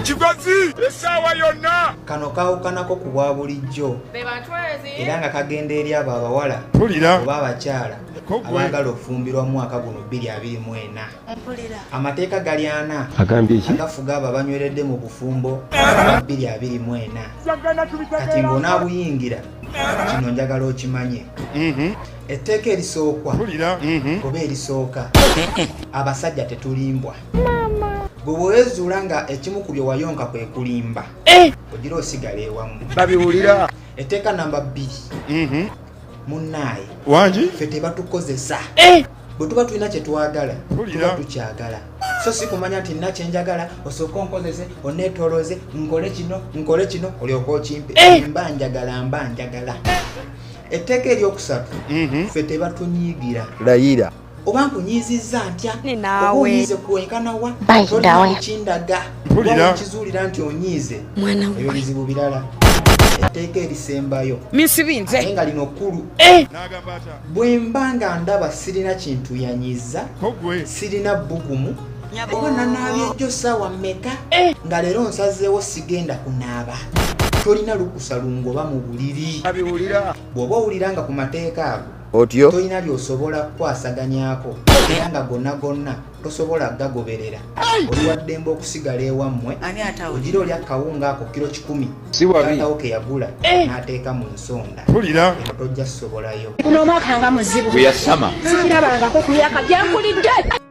Kigozi essaawa yonna. Kano kaawukanako ku bwa bulijjo era nga kagenda eri abo abawala oba abakyala abaagala okufumbirwa mu mwaka guno 2024. Amateeka gali ana agafuga abo abanyweredde mu bufumbo bwa 2024. Kati ng'onaabuyingira kino njagala okimanye. Etteeka erisookwa oba erisooka, abasajja tetulimbwa. Gwe bwewezuula nga ekimu ku bye wayonka kwe kulimba, ogira osigala ewamu. Babiwulira. Etteeka namba 2, munnaaye, Wangi. ffe tebatukozesa. Bwe tuba tulina kye twagala, tuba tukyagala, so si kumanya nti nina kyenjagala osooke onkozese, oneetolooze, nkole kino, nkole kino, olyoke okimpe. Mba njagala, mba njagala. Etteeka eryokusatu, ffe tebatunyiigira. Layira. Oba nkunyiizizza ntya, Ni oba naawe. onyiize kwenkanawa, Bye, tolina dawe. kukindaga. Mpulira. Oba okizuulira nti onyiize, Mwana ebyo gwe. bizibu birala. Etteeka erisembayo, Minsibinze. naye nga lino kkulu, N'agamba atya? bwe mba nga ndaba sirina kintu yanyiza, Kogwe. sirina bbugumu, oba nanaabye ejjo ssaawa mmeka, nga leero nsazeewo sigenda kunaaba, tolina lukusa lungoba mu buliri. Babiwulira. Bw'oba owulira nga ku mateeka ago Otyo. tolina ly'osobola kukwasaganyako era nga gonna gonna tosobola gagoberera, oli waddembe okusigala ewammwe. Ani atawulira? Ogira olya kawunga ako kiro 100 Si wabi. taatawo ke yagula n'ateeka mu nsonda. Mpulira. Eno tojja kusobolayo. Guno omwaka nga muzibu. Bwe yasama. Sikirabangako ku myaka gyenkulidde.